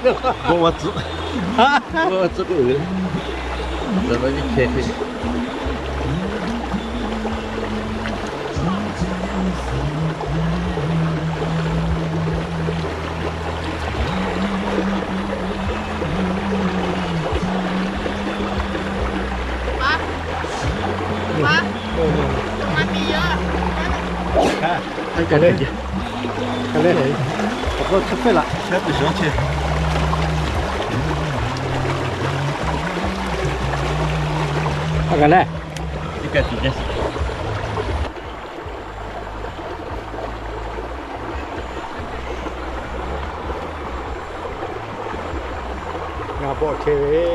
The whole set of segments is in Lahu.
Bawˆ maˇ tcuhˆ, bawˆ maˇ tcuhˆ k'oˆ ve, zaꞈ ma viˉ chehˇ hk'e. Ngaˬ bawˆ chehˇ ve.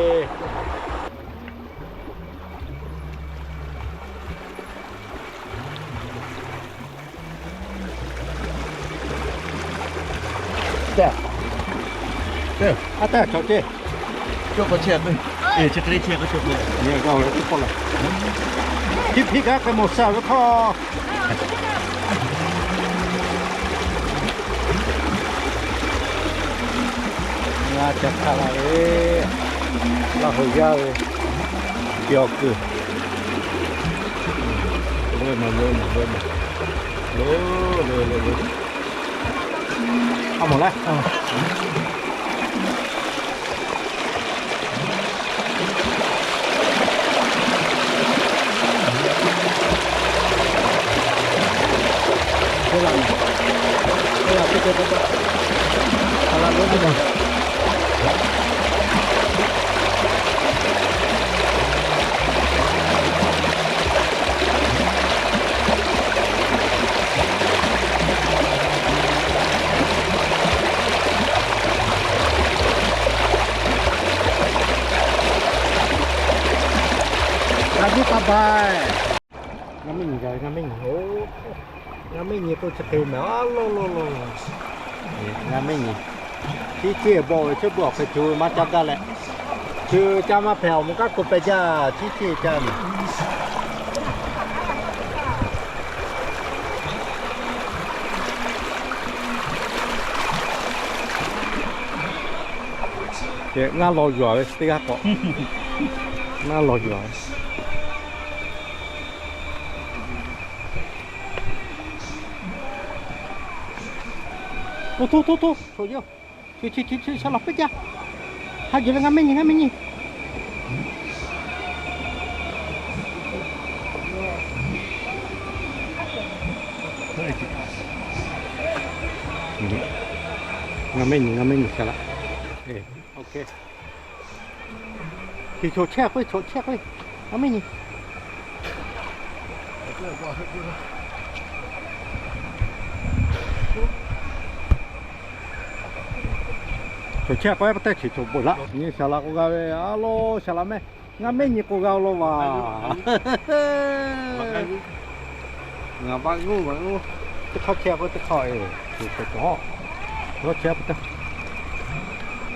Aˉ taˇ chaw ceˇ. Cawˇ k'aw chehˇ k'o, chi hk'e le chehˇ k'o cawˇ k'o, chi hpiˇ kaꞈ hk'e mawˬ sha ve hk'aw. Ngaˬ ca hk'a la ve, Laˇ huˍ yaˇ ve, yawˇ kuiˬ. Lo, lo, lo, lo, lo. A mawˬ laˇ. G'a biˇ pa bai. Ngaˇ mehˆ nyi gaˬ ve, ngaˇ mehˆ nyi, oˇ, ngaˇ mehˆ nyi k'oˆ chi hk'e mehˍ a lo lo lo. Ngaˇ mehˆ nyi. Tiˉ ceˇ bawˆ ve chehˇ bawˆ hk'e co maˇ caˇ gaˇ leh, co caˇ maˇ hpehꞈ awˬ moˍ kaˉ k'oˆ pehˬ jaˇ, tiˉ ceˇ caˇ mehˍ. Ngaˇ law yuˬ a ve teˇ g'aˇ k'awꞈ, ngaˇ law yuˬ a ve. Oˇ, to to to, chaw yaˇ, chi chi chi chi sha laˬ pehˉ jaˇ. Haꞈ yuˬ ve, ngaˇ mehˆ nyi, ngaˇ mehˆ nyi. Ngaˇ mehˆ nyi, ngaˇ mehˆ nyi sha laˬ. Chi chaw chehˇ k'oˆ ve, chaw chehˇ k'oˆ ve, ngaˇ mehˆ nyi. Chaw chehˇ k'oˆ ve pa taˇ chi chaw bon laˇ. Nyi sha laˬ k'o g'a ve, a lo sha laˬ mehˆ. Ngaˇ mehˆ nyi k'o g'a lo vaˬ. Ngaˬ vaꞈ g'uˇ, vaꞈ g'uˇ. Teˇ hk'aˇ chehˇ k'o teˇ hk'aˇ, e, teˇ hk'aˇ chehˇ pa taˇ.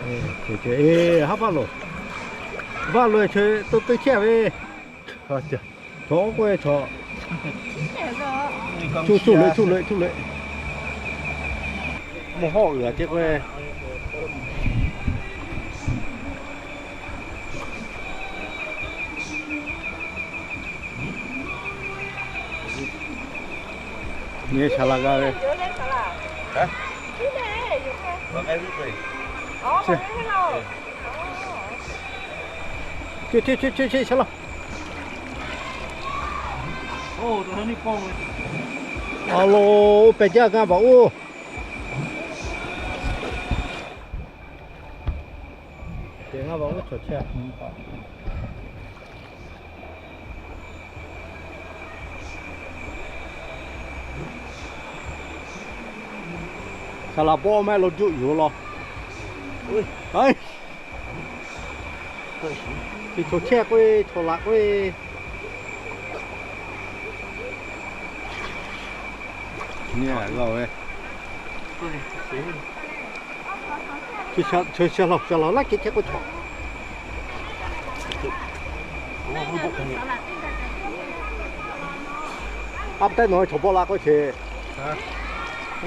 E, haˉ vaˇ loˬ. Vaˇ loˬ e, chaw to te chehˇ ve. Chaw k'oˆ ve chaw. Cuˇ cuˇ le, cuˇ le, cuˇ le. Mvuhˇ hawˉ uiˍ a ceˇ k'oˆ ve. Nyi sha laˬ g'a ve. Chi chi chi chi sha laˬ. A lo, oˇ pehˬ jaˇ ngaˇ vaꞈ oˇ. Ngaˇ vaꞈ oˇ chaw chehˇ. Saˍ laˍ bawˆ maˇ heˆ lo juˆ yuˬ law. Chi chaw chehˇ k'oˆ ve, chaw laꞈ k'oˆ ve. Nyi g'a ve. Chi saˍ laˍ, saˍ laˍ laˇ hkiˬ chehˇ k'oˆ chaw. A pa taˇ nawˬ chaw bawˆ la k'oˆ che.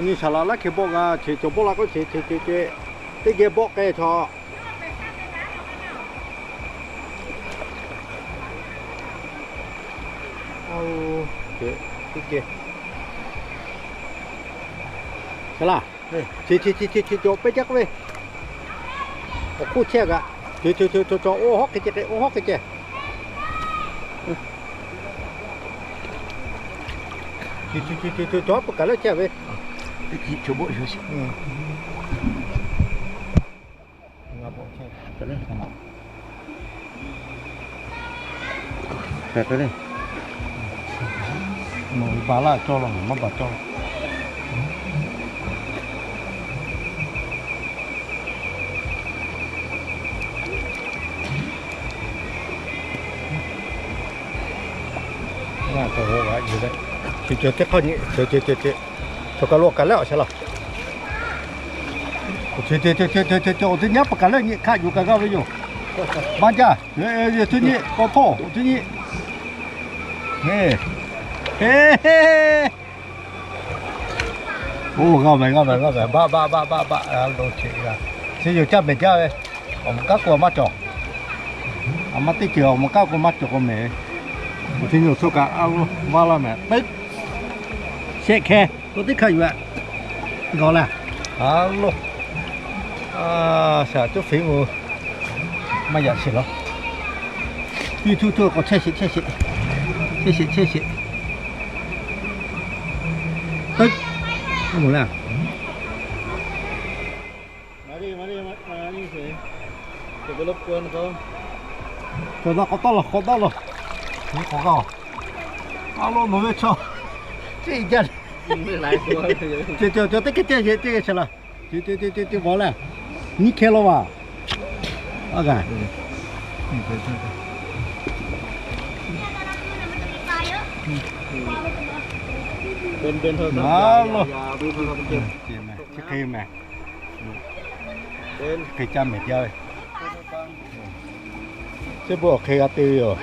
Nyi saˍ laˍ laˇ hkiˬ bawˆ g'a che, chaw bawˆ la k'oˆ che, che che che. Teˇ geh bawˆ k'ai chaw. Teˇ geh. Saˍ laˍ, chi chi chi chi chi cawˬ pehˇ jaˇ k'oˆ ve. Awˬ hk'oˆ chehˇ kaꞈ, chi chi chi cawˬ cawˬ, oˇ hawˉ hk'e ceh k'ai, oˇ hawˉ hk'e ceh. Chi chi chi chi cawˬ cawˬ peuˬ kaꞈ leuˆ chehˇ ve. Ba laˇ cawˇ la, maˇ baˬ cawˇ la. Ngaˬ cawˬ g'a yuˬ leh, cawˬ cawˬ teˇ hk'aˇ nyi, cawˬ cawˬ cawˬ cawˬ, cawˬ kaˬ lo kaꞈ leh awˬ shaˍ laˬ. Cawˬ cawˬ cawˬ cawˬ cawˬ cawˬ, awˬ teˇ nyaˉ peuˬ kaꞈ leh nyi hk'a yuˬ kaꞈ g'a ve yoˬ. Maˇ jaˇ, cawˬ cawˬ nyi, k'awꞈ hpawˇ, cawˬ cawˬ nyi. Oˇ, g'a mehˍ, g'a mehˍ, g'a mehˍ, baˆ baˆ baˆ baˆ baˆ, lo cheꞈ g'a. Chi yoˬ caˇ mehˍ jaˇ ve. Awˬ moˍ kanˉ k'o a maˇ cawˬ. A maˇ teˇ ceuˬ awˬ moˍ kanˉ k'o maˇ cawˬ k'o mehˍ ve. Chi nyi awˬ hk'aw kaꞈ a lo vaˇ laˇ mehˍ teˇ shehˆ hkeh k'o teˇ hk'aˇ yuˬ a. G'aw laˇ. A lo, a shaˍ cuˇ fiˍ-oˬ. Maˇ yaꞈ sheˍ law. Yuˇ cuˇ cuˇ k'awꞈ chehˇ sheˍ, chehˇ sheˍ, chehˇ sheˍ, chehˇ sheˍ. Teˇ, moˍ laˇ. Cawˬ da k'awꞈ tawˆ law, k'awꞈ tawˆ law. K'awꞈ g'a. A lo nawˬ ve chaw, ceˇ jaˇ. Cawˬ cawˬ cawˬ, teˇ hkeh cehˇ sheˍ, teˇ geh shaˍ laˬ. Cawˬ cawˬ cawˬ cawˬ cawˬ, mawˬ leh, nyiˇ hkeh law vaˬ. A g'a. A lo, chi hk'e mehˍ, hk'e caˇ mehˍ jaˇ ve. Chi beuꞈ awˬ hk'e g'a te ve yoˬ.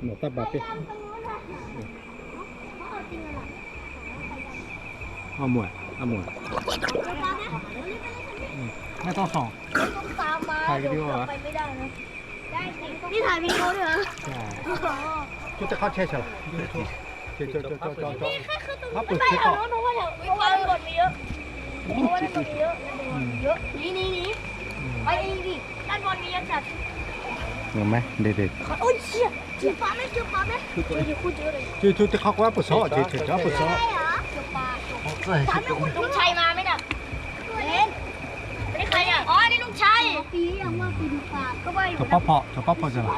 Nawˬ taˇ baˬ teˇ. A moˍ, a moˍ. Maˇ tawˇ shawˍ. Hk'ai ve teˇ g'aˇ. Cuˇ teˇ hk'aˇ chehˇ shaˍ laˬ. Haˉ peuˬ chehˇ k'o. Ngaˬ meh de de. Cuˇ cuˇ teˇ hk'aˇ k'o a peuˬ shawˍ, cuˇ cuˇ a peuˬ shawˍ. Cawˬ paˉ hpawˇ, cawˬ paˉ hpawˇ shaˍ laˬ.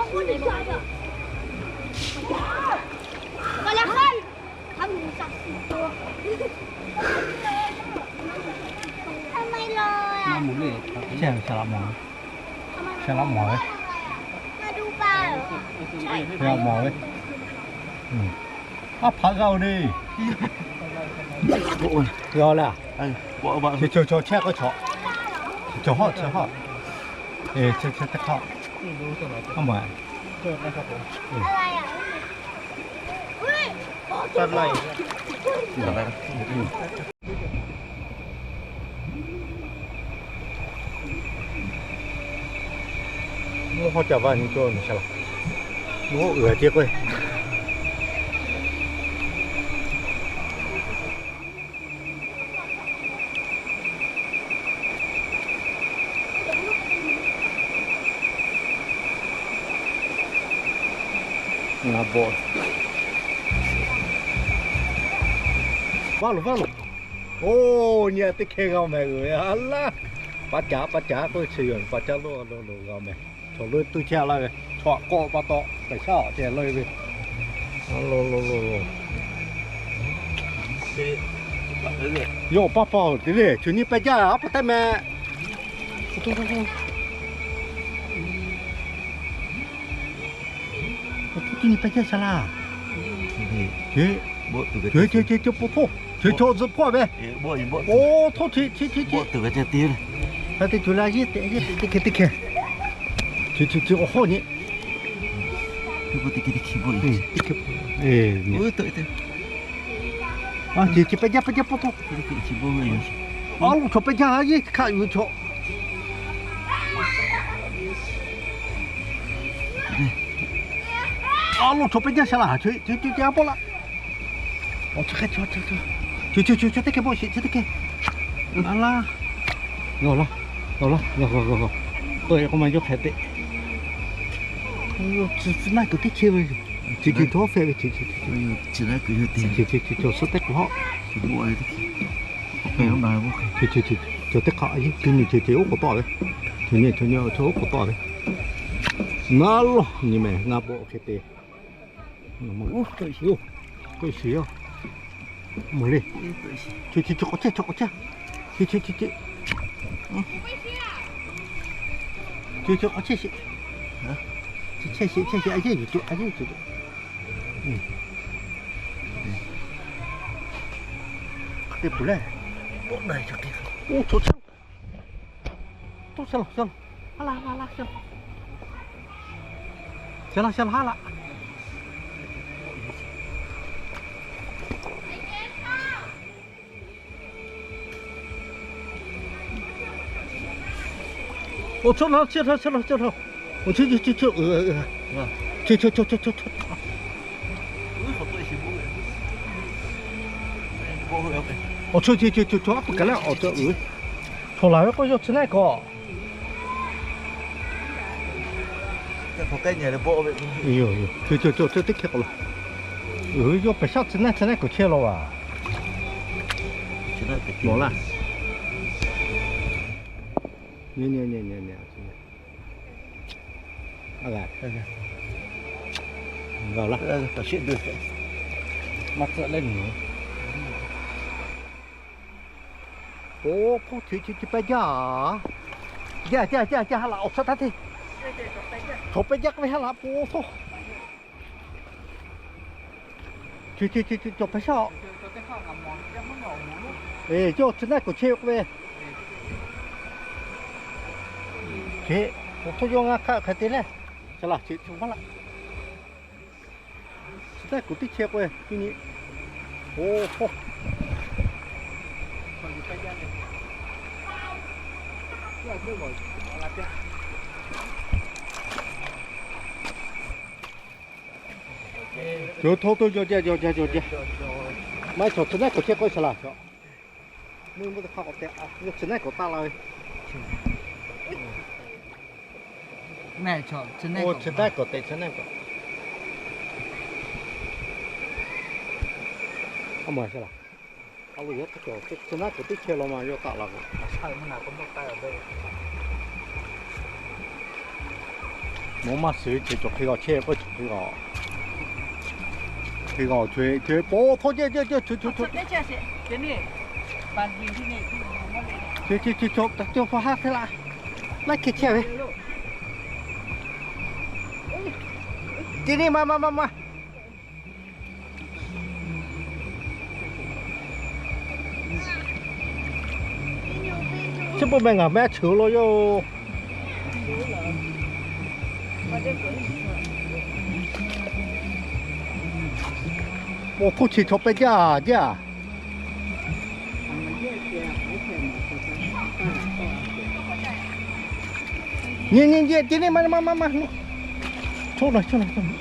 Chehˇ ve shaˍ laꞈ mawˬ ve. Shaˍ laꞈ mawˬ ve. Shaˍ laꞈ mawˬ ve. Aˉ hpaꞈ g'a-oˬ le. G'a-oˬ le. Chaw chaw chehˇ k'o chaw. Chaw hawˇ chaw hawˇ. Chehˇ chehˇ teˇ hk'aˇ. Aˉ ma. Mvuhˇ hawˉ ca vaˇ nyi cawˇ nyi shaˍ laˬ. Mvuhˇ hawˉ uiˍ a ceˇ k'o. Ngaˬ bawˆ. Vaˇ loˬ, vaˇ loˬ. Oˇ, nyi teˇ hkeh g'a mehˍ g'uiˬ ve a laˇ. Paˍ caˍ, paˍ caˍ k'oˆ ve chi yoˬ, paˍ caˍ lo lo lo g'a mehˍ. Chaw lo tuˇ chehˇ laˇ ve, chaw k'awꞈ pa taw, G'uiˬsha awˬ ceh lawˇ ve. Lo lo lo lo. Yawˇ paˇ paˇ te le, chaw nyi pehˇ jaˇ, a pa taw mehˍ. Awˬ hpfuhˇ cuˇ nyi pehˇ chehˇ shaˍ laˬ. Ceˇ, ceˇ, ceˇ, ceˇ, po hpawˇ. Ceˇ, chaw zuhꞈ hpawˇ ve. Oˇ, htoˇ, ceˇ, ceˇ, ceˇ, ceˇ. Hk'e te cuˬ la yehˇ te, yehˇ te, teˇ hkeh, teˇ hkeh. Ceˇ, ceˇ, ceˇ, awˬ hawˉ nyi. Teˇ hkeh, teˇ hkeh, teˇ hkeh. Aˬ, chi chi pehˇ jaˇ, pehˇ jaˇ pawˆ htawˇ. Aˬ, lo chaw pehˇ jaˇ a yeˇ hkaˆ yuˬ ve chaw. Aˬ, lo chaw pehˇ jaˇ, shaˍ laꞈ, chi chi chi a pawˆ laˇ. Aˬ, chi hk'e, chi chi chi teˇ hkeh pawˆ sheˍ, chi teˇ hkeh. Aˬ laˇ. G'aw laˇ, g'aw laˇ, g'aw g'aw g'aw g'aw. K'oˆ e k'o maˇ yawˇ hk'e te. Tcuh tcuh naˆ kuˬ teˇ chehˇ ve yoˬ. Chi chi chaw fehꞈ ve chi chi chi. Chi chi chi chaw suh teˇ hk'awꞈ. Chi chi chi chaw teˇ hk'aˇ a yeˇ, teˇ nyi chi chi oˉ k'awꞈ tawˆ ve. Chaw nyi chaw nyi chaw oˉ k'awꞈ tawˆ ve. Naˉ lawˬ nyi mehˍ, ngaˬ bawˆ hk'e te. K'oˆ shiˍ yoˬ. Mawˬ le. Chi chi chi k'awꞈ chehˇ, chi k'awꞈ chehˇ. Chi chi chi chi. Chi chi k'awꞈ chehˇ sheˍ. Chi chehˇ sheˍ, chehˇ sheˍ, a yeˇ yuˬ tuˬ, a yeˇ yuˬ tuˬ. Hk'e te puˬ le. Oˇ chaw chehˇ. Tawˇ shaˍ laˬ, shaˍ laˬ, haˉ laˇ, haˉ laˇ, shaˍ laˬ, shaˍ laˬ, haˉ laˇ. Awˬ chaw laˬ, chaw laˬ, chaw laˬ, chaw laˬ. Awˬ chaw, chaw, chaw, chaw, chaw, chaw, chaw, chaw, chaw. Awˬ chaw, chaw, chaw, chaw, chaw, aˉ pui kaꞈ leh awˬ chaw uiˍ. Chaw laˬ ve k'o yawˇ chi naˆ k'awꞈ. Yoˬ, yoˬ, chaw, chaw, chaw, chaw teˇ hkeh k'awꞈ laˬ. Yawˇ pehˬ shaˉ chi naˆ, chi naˆ k'awꞈ chehˇ law a. Mawˬ laˇ. Nyi, nyi, nyi, nyi, nyi. G'aw laˇ. Maˇ tcuhˆ leh nyi. Oˇ, hpawˇ chi chi chi pehˇ jaˇ. Jaˇ, jaˇ, jaˇ, jaˇ, haˉ laꞈ awˬ hk'aˇ taˇ te. Chaw pehˇ jaˇ k'oˆ ve haˉ laꞈ po htawˇ. Chi chi chi chi cawˬ pehˇ shaˉ. Eˬ, yawˇ chi naˆ k'awꞈ chehˇ k'oˆ ve. Chi, awˬ htoˇ yawˇ ngaˇ hk'aˆ hk'e te leh. Chi laˬ chi chi maˇ laꞈ. Chi naˆ k'awꞈ teˇ chehˇ k'oˆ ve teˇ nyi. Oˇ hawˇ. Chaw hto to jaw jaˇ, jaw jaˇ, jaw jaˇ. Maˇ heˆ, chaw chi naˆ k'awꞈ chehˇ k'oˆ ve saˍ laꞈ chaw. Mvuhˇ mvuhˇ teˇ hk'aˇ k'awꞈ te a, yawˇ chi naˆ k'awꞈ taˆ la ve. Chi naˆ k'awꞈ te, chi naˆ k'awꞈ. A maˬ saˍ laꞈ. A lo yaˇ teˇ cawˬ chi naˆ k'awꞈ teˇ chehˇ law ma yawˇ taˆ la ve. Mawˇ maˇ shiˍ ve chi cawˬ hk'e g'aw chehˇ k'oˆ chi hk'e g'aw. Hk'e g'aw chehˇ chehˇ po htawˇ jehˇ jehˇ jehˇ chehˇ chehˇ chehˇ. Chi chi chi cawˬ hk'e haˉ hk'e laˇ. Laiˉ hkeh chehˇ ve. Chi neˇ ma ma ma ma. Chi beuꞈ meh ngaˬ meh a cheuˬ lo yoˬ. Awˬ hpfuhˇ chi chaw pehˇ jaˇ jaˇ. Nyi nyi nyi, ti neˇ ma ma ma ma. Choˆ na choˆ na choˆ na.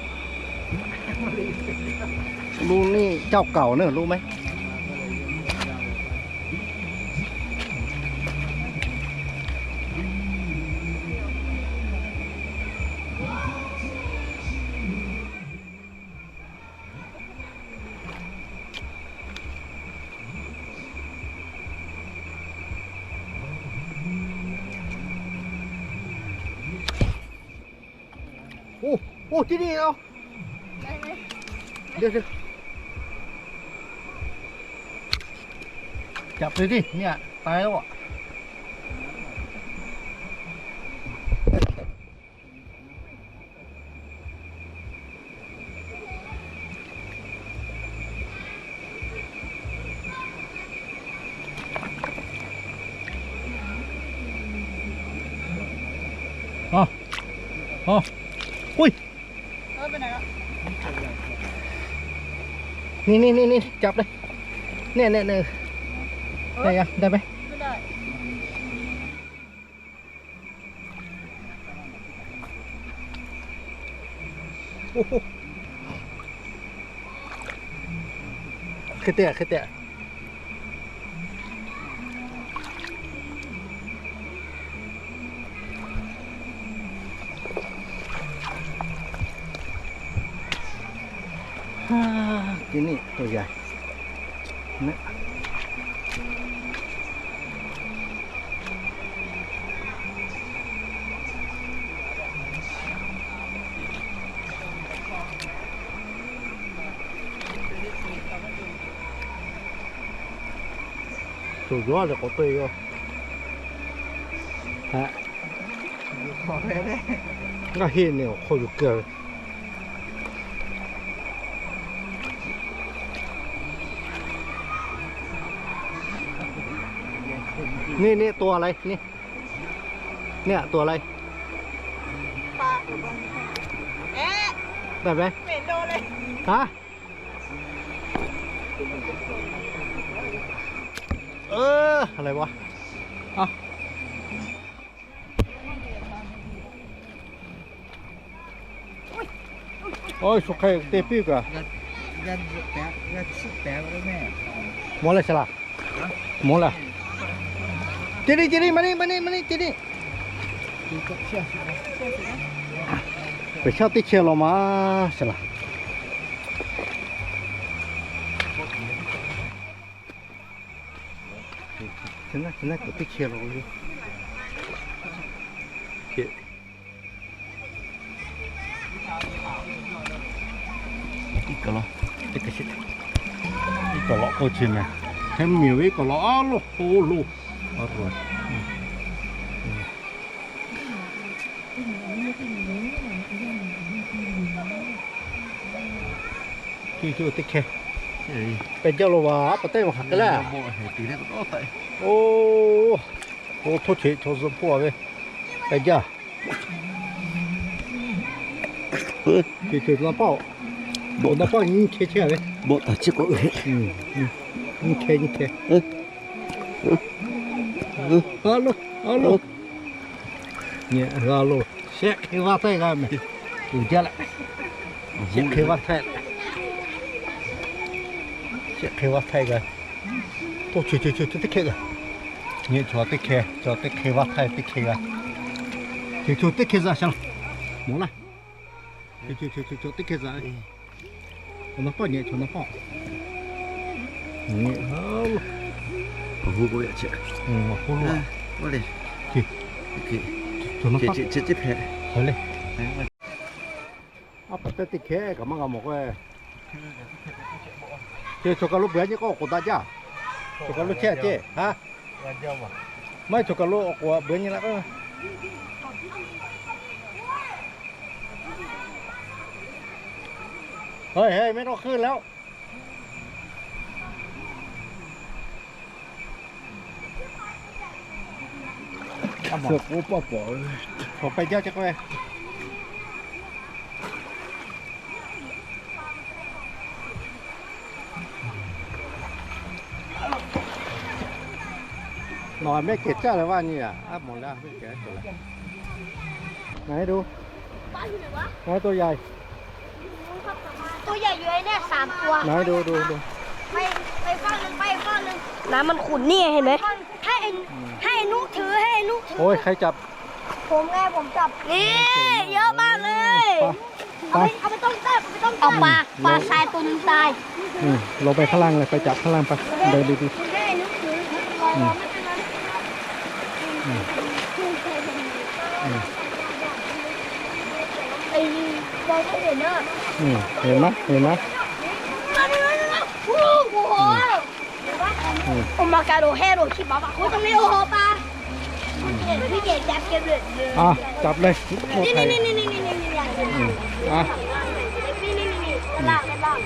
Lo neˇ caˇ kaˍ awˬ neˇ lo meh. Oˇ, oˇ, ti neˇ a. Caꞈ pui tiˉ nyi a, taiˍ oˆ. A, a, uiˍ. นี่นี่นี่นี่จับเลย เนี่ยเนี่ยเนี่ย ได้ยัง ได้ไหม โอ้โห ขึ้นเตี้ย ขึ้นเตี้ย ตัวนี้ตัวใหญ่นะ Cawˬ yaw leh k'awꞈ tawˆ e yoˬ. Ngaˇ heˆ ne awˬ hk'aw yuˬ keu ve. Neˇ neˇ ตัวอะไร neˇ, neˇ ตัวอะไร ได้ไหม ฮะ เออ อะไรวะ เอ้า โอ้ย สุกใครเตะปิ้วกะ หมดแล้วใช่ล่ะ หมดแล้ว เจนี่ เจนี่ มานี่ มานี่ มานี่ เจนี่ ไปเช่าติ๊กเชียร์เรามาใช่ล่ะ Chi naˇ, chi naˇ kuˬ teˇ hkeh lo le. Iˉ kaˬ lawˬ, teˇ hkeh sheˆ. Iˉ kaˬ lawˬ k'oˆ chi meh. Hk'e miˬ ve iˉ kaˬ lawˬ a loˬ, o loˬ. Cuˇ cuˇ teˇ hkeh. Pehˬ jaˇ lo vaˬ, a pa teˇ maˬ hk'aˬ hk'e le. Oˇ, oˇ, htoˇ cheꞈ chaw zuhꞈ hpoˆ a ve. Pehˬ jaˇ. Cuˇ cuˇ na paˆ, bawˆ na paˆ nyiˇ hkeh chehˇ ve. Bawˆ taˍ chi k'o, nyiˇ hkeh, nyiˇ hkeh. A loˬ, a loˬ. Nyi g'a lo, shehˆ hk'e vaˇ htaiˇ g'a mehˍ. Uˬ jaˇ leh, shehˆ hk'e vaˇ htaiˇ, shehˆ hk'e vaˇ htaiˇ g'a. Toˇ chi chi chi teˇ hkeh g'a. Nyi chaw teˇ hkeh, chaw teˇ hkeh vaˇ htaiˇ teˇ hkeh g'a. Chi chi teˇ hkeh za shaˍ laˬ. Mawˬ laˇ. Chi chi chi teˇ hkeh za. Awˬ na paˆ nyi, chaw na paˆ. Nyi, awˬ hu k'o yaꞈ chehˇ. Awˬ hu lo. Chaw na paˆ. Chi chi chi hpehꞈ. Hk'aˬ le. A pa teˇ teˇ hkeh kaꞈ maˇ g'a mawˬ k'o. Chi chaw kaˬ lo beuꞈ nyi k'o k'oˍ daꞈ jaˇ. Chaw kaˬ lo chehˇ ceˇ ha. Maˇ heˆ chaw kaˬ lo awˬ k'oˍ beuꞈ nyi la k'o. เฮ้ย เฮ้ย ไม่ต้องขึ้นแล้ว เสือกกูปอบปอบ ขอไปเจ้าจักแว่ หน่อยไม่เก็บเจ้าเลยว่านี่อ่ะ อ่ะ หมดแล้ว ไม่เก็บแล้ว ไหนดู ไหนตัวใหญ่ ตัวใหญ่อยู่ไอ้เนี่ยสามตัว ไหนดูดูดู ไป ไปฟากหนึ่ง ไปฟากหนึ่ง น้ำมันขุ่นนี่ไง เห็นไหม ให้ไอ้ ให้ไอ้นุถือ ให้ไอ้นุถือ โอ้ย ใครจับ ผมไง ผมจับ นี่ เยอะมากเลย ไป เอาไป เอาไปต้มแซ่บ เอาไปต้มแซ่บ เอาปลา ปลาทรายตัวหนึ่งตาย อืม ลงไปข้างล่างเลย ไปจับข้างล่างไป เดินดีๆ อืม อืม อืม ไอ้ มองไม่เห็นอะ อืม เห็นไหม เห็นไหม โอ้โห อืม โอ้ มาการโดแฮโดคิดมาปะ โอ้ ตรงนี้ โอ้โห ปลา อืม พี่เก๋จับเก็บเลย อ่ะ จับเลย นี่ นี่ นี่ นี่ นี่ นี่ นี่ นี่ อืม อ่ะ นี่ นี่ นี่ นี่ ด้านล่าง ด้านล่าง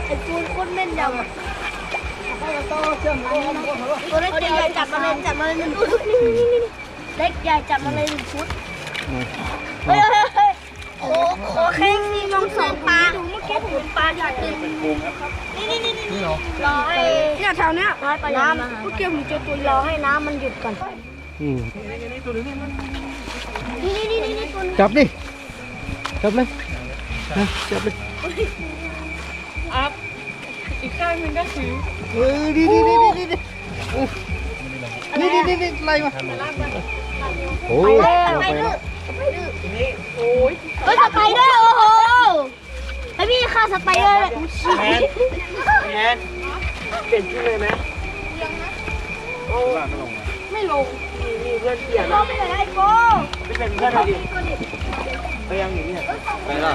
ไอ้ปูนโคตรแม่นยำอะ ตัวเล็กตัวใหญ่จับมาเลย จับมาเลย นี่ นี่ นี่ นี่ เล็กใหญ่จับมาเลยหนึ่งชุด อืม เฮ้ย เฮ้ย เฮ้ย โอ้ ขอเครดิตลงสองปลา ขอผมปลาใหญ่ นี่ นี่ นี่ นี่ นี่ รอให้ เนี่ยแถวเนี้ย น้ำ เมื่อกี้ผมเจอตัว รอให้น้ำมันหยุดก่อน อืม นี่ นี่ นี่ นี่ ตัวนึง จับดิ จับเลย นะ จับเลย อัพ อีกข้างหนึ่งก็ถือ เออ นี่ นี่ นี่ นี่ นี่ เออ นี่ นี่ นี่ นี่ ไล่มา โอ้ย ไปแล้ว ไปแล้ว โอ้ย เฮ้ย สไปเดอร์ โอ้โห ให้พี่ฆ่าสไปเดอร์ แมน แมน เปลี่ยนชื่อเลยไหม โอ้ ไม่ลง มี มีเพื่อนเปลี่ยน ลงไปไหนไอ้โก้ ไม่เป็นเพื่อนเราดิ ไปยังอยู่เนี่ย ไปแล้ว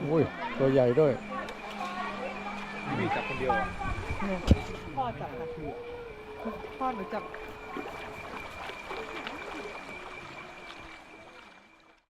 อุ้ย ตัวใหญ่ด้วย พี่จับคนเดียวอะ พ่อจับ พ่อหนูจับ